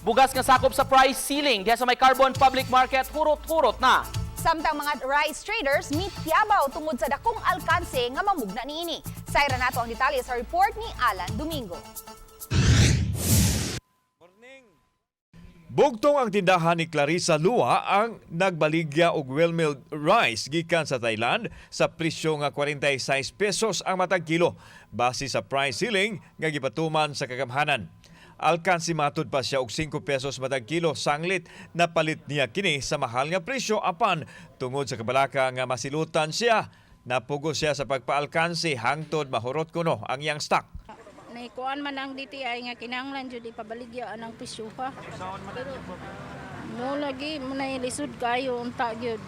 Bugas nga sakop sa price ceiling diha sa may Carbon Public Market, hurot-hurot na. Samtang mga rice traders mitiyabaw tungod sa dakong alkanse nga mamugna niini. Sayra nato ang detalye sa report ni Alan Domingo. Bugtong ang tindahan ni Clarissa Lua ang nagbaligya og well-milled rice gikan sa Thailand sa presyo nga 46 pesos ang matag kilo base sa price ceiling nga gipatuman sa kagamhanan. Alkansi matud pa siya og 5 pesos matag kilo, sanglit napalit niya kini sa mahal nga presyo, apan tungod sa kabalaka nga masilutan siya, napugo siya sa pagpaalkansi hangtod mahurot kuno ang iyang stock. Naikuan man ang DTI nga kinahanglan jud ipabaligya anang presyuha. Mo lagi mo na lisod kayo unta gyud.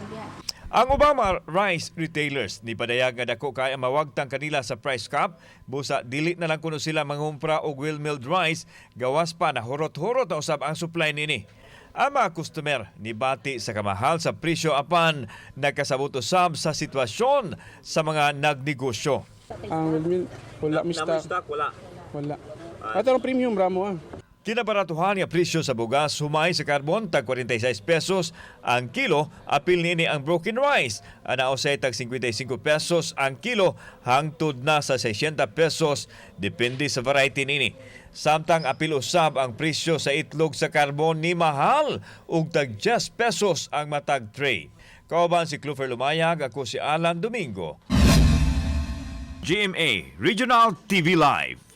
Ang ubang mga rice retailers ni padayag nga dako kay ang mawagtang kanila sa price cap, busa dili na lang kuno sila mangumpra og well-milled rice, gawas pa na hurot-hurot na usab ang supply nini. Ang mga customer nibati sa kamahal sa presyo, apan nagkasabot usab sa sitwasyon sa mga nagnegosyo. Ang well, wala mi stock. Wala. Wala. Ato ang premium ramo ah. Kinabaratuhan nga presyo sa bugas humay sa Carbon, tag 46 pesos ang kilo, apil nini ang broken rice. Ana usay tag 55 pesos ang kilo hangtod na sa 60 pesos, depende sa variety nini. Samtang apil usab ang presyo sa itlog sa Carbon ni mahal ug tag 10 pesos ang matag tray. Kauban si Clufer Lumayag, ako si Alan Domingo. GMA Regional TV Live.